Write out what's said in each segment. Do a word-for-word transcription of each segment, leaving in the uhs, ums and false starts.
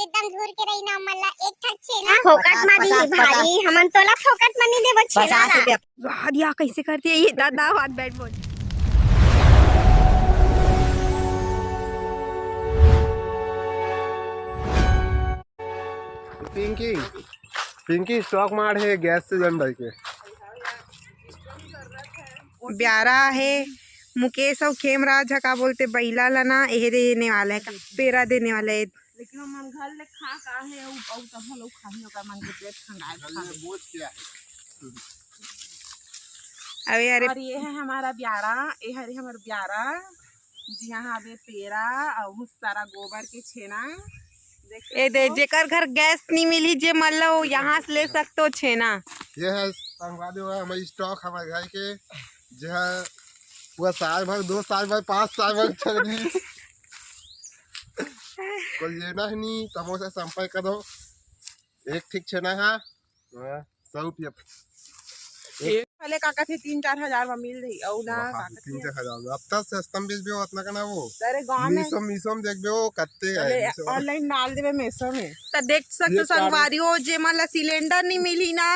एकदम झूर के रही ना मन ला, एक ठक छेना। फोकट मा दी भाई, हमन तोला फोकट मा नहीं देबो छेना। पचास रुपया। वाह, या कैसे करती है ये दादा, बात बैठ बोल। पिंकी, पिंकी, स्टॉक मार है गैस सिलेंडर के। ब्यारा है, मुकेश अउ खेमराज ह का बोलते, बइला ला ना, एहे देने वाला है, पेरा देने वाला है। लेकिन हमन घर ले खा का है, अउ, अउ तब हम लोग खाही, ओकर मन के पेट खंगाए खाही। बोझ क्या है? अबे अरे। और ये है हमारा ब्यारा, ये हरे हमर ब्यारा, जी हाँ, अबे पेरा, अउ बहुत सारा गोबर के छेना। देख ए दे, सकते हो। जेकर घर गैस नहीं मिली, जे मन लो, यहाँ से ले सकते हो छेना। ये है संगवारी हो, हमारी स्टॉक हमारे घर के, जो है पूरा साल भर, दो साल भर, पाँच साल भर चल रही। कोई लेना है नहीं, तब हमसे संपर्क करो। एक ठीक छेना है, हाँ, सौ रुपया। पहले का कथे तीन चार हजार में मिल रही, अउ ना वहाँ का पे कथे तीन चार हजार में। अब तक सस्ता में बेचबे हो, उतना का ना वो। अरे गाँव में मीशो, मीशो में देखबे हो, कत्ते है अरे मीशो। ऑनलाइन डाल देबे मीशो में। त देख सकते ये संगवारी हो, जे मन ला सिलेंडर नहीं मिली ना,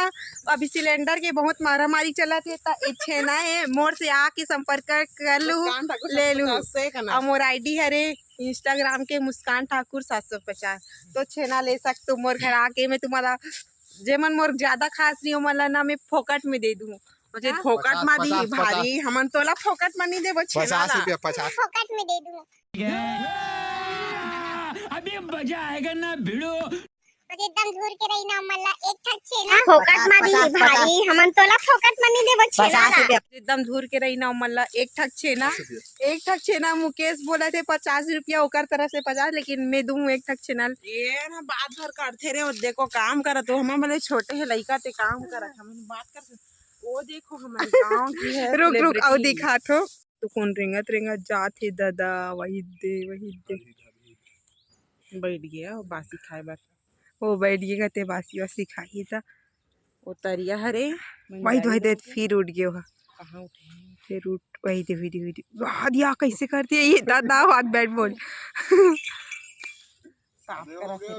अभी सिलेंडर के बहुत मारामारी चलत हे, त ए छेना है, मोर से आके संपर्क कर लू, मुस्कान ठाकुर ले लू। सात सौ पचास से का ना। अउ मोर आईडी हरे इंस्टाग्राम के मुस्कान ठाकुर सात सौ पचास। तो छेना ले सकते हो मोर घर आके, मैं तुम्हारा, जे मन मोर ज्यादा खास नहीं हो, मन ला ना मैं फोकट में दे दूँ। मुझे हाँ? फोकट पचास, मा दी पचास, भारी, पचास। हमन तोला फोकट मा नहीं देबो छेना पचास ला। रुपया, पचास। फोकट में दे दूँ। अभी मजा आएगा ना भिड़ो। मुझे एकदम झूर के रही ना मन ला, एक ठक छेना। फोकट मा दी पचास, पचास, भारी, हमन तोला फोकट मा नहीं देबो छेना पचास ला। रुपया। एकदम झूर के रही ना मन ला, एक ठक छेना। पचास रुपया। एक ठक छेना मुकेश बोला थे पचास रुपया, ओकर तरफ से पचास, लेकिन मैं दूँ एक ठक छेना। ये ना बात भर करथे रे, वो देखो काम करत हो, हमर भले छोटे है लइका ते काम करत, हमन बात कर, वो देखो हमारे गांव की है रुक, रुक, अउ celebrity। दिखात हो। तो कौन रेंगत रेंगत जात हे दादा, वही दे, वही दे। बैठ गया वो बासी खाए बर। वो बैठ गया ते बासी वासी खाही त। वो तरिया हरे, वही तो, वही दे, फिर उठ गयो हा। कहाँ उठे? फिर उठ, वही दे, वही दे, वही दे। वाह, या कैसे करती है ये दादा, बात बैठ बोल। साफ करत हे।